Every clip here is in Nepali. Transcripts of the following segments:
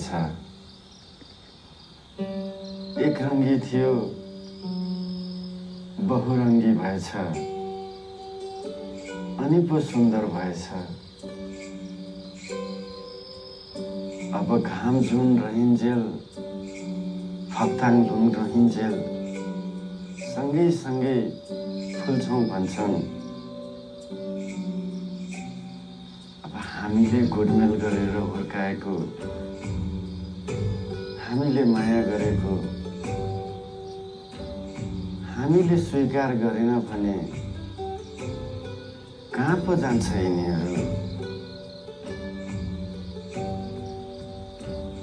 भएछ। एक रङ्गी थियो बहुरङ्गी भएछ, अनि पो सुन्दर भएछ। अब घाम जुन रहिन्जेल, फक्ताङ लुङ रहिन्जेल, सँगै सँगै फुल्छौँ भन्छन्। अब हामीले गोडमेल गरेर हुर्काएको, हामीले माया गरेको, हामीले स्वीकार गरेन भने कहाँ पो जान्छ यिनीहरू?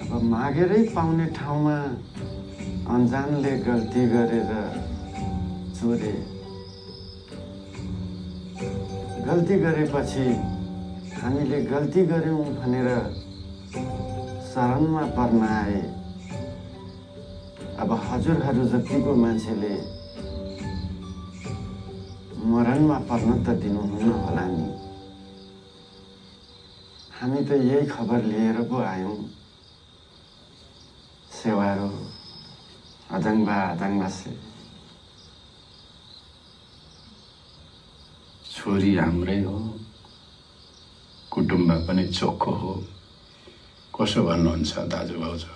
अब मागेरै पाउने ठाउँमा अन्जानले गल्ती गरेर चोरे। गल्ती गरेपछि हामीले गल्ती गर्यौँ भनेर शरणमा पर्न आए। अब हजुरहरू जतिको मान्छेले मरणमा पर्न त दिनुहुन्न होला नि। हामी त यही खबर लिएर पो आयौँ। सेवारो अदङ्बा से छोरी हाम्रै हो, कुटुम्ब पनि चोखो हो। कसो भन्नुहुन्छ दाजु भाउजू?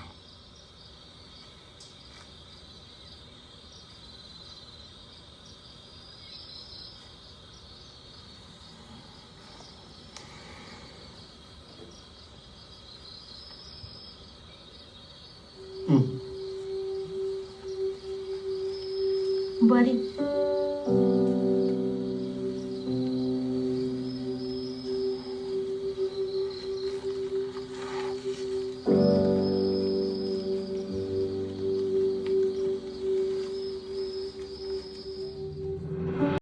बरी